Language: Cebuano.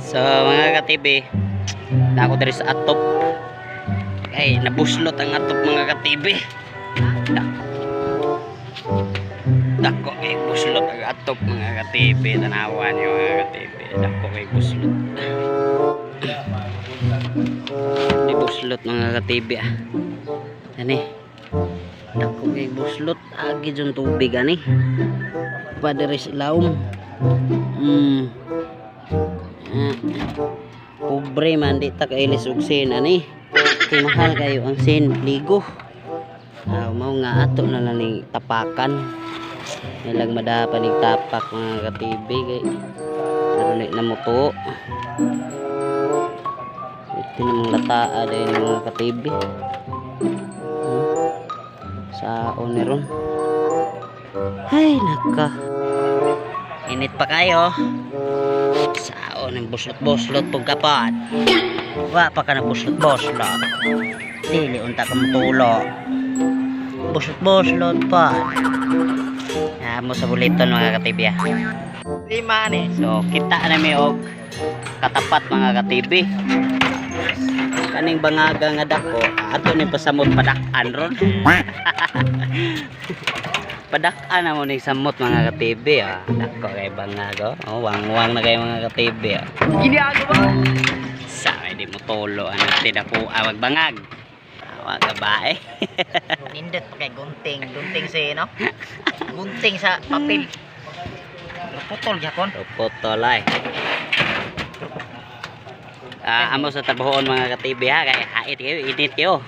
So mga ka-TV, na ako diri sa atop. Ay, nabuslot ang atop, mga ka-TV. Dako kay buslot ang atop, mga ka-TV. Tanawan niyo, mga ka-TV. Dako kay buslot. Di buslot, mga ka-TV, ah. Ani. Dako kay buslot, agi dyan tubig ani. Padere sa ilawom. Ah, pobre man, di ta kailis og sin ani. Kay mahal kayo ang sin ligo. Ah, mao nga ato na lang ning tapakan. Nilang madapan ning tapak, mga ka-TV, kay aron na namuto. Ito namang lataa din, mga ka-TV. Saon ni ron. Ay, naka. Init pa kayo. Saon ng buslot-buslot pug kapad. Wa pa ka na buslot-buslot. Dili unta ka mutulo. Buslot-buslot pa. Ah, mo sa buliton, mga ka-TV, ah. Lima ni. So, kita na mi og katapat, mga ka-TV. Kaning bangaga nga dako, ato ni pasamot padak-an ron. Padak-an na mo ning samot, mga ka-TV, ah. Dako kay bangago. Oh, wangwang na kayo, mga ka-TV, ah. Ginagawa. Sa may di mo tulo ano ti dako awag bangag. Awa ka ba eh. Nindot pa kay gunting, gunting sa no? Gunting sa papel. Putol gyapon. Putol ay. Ah, amo sa trabahoon, mga ka-TV, ha, kay hait kayo, init kayo.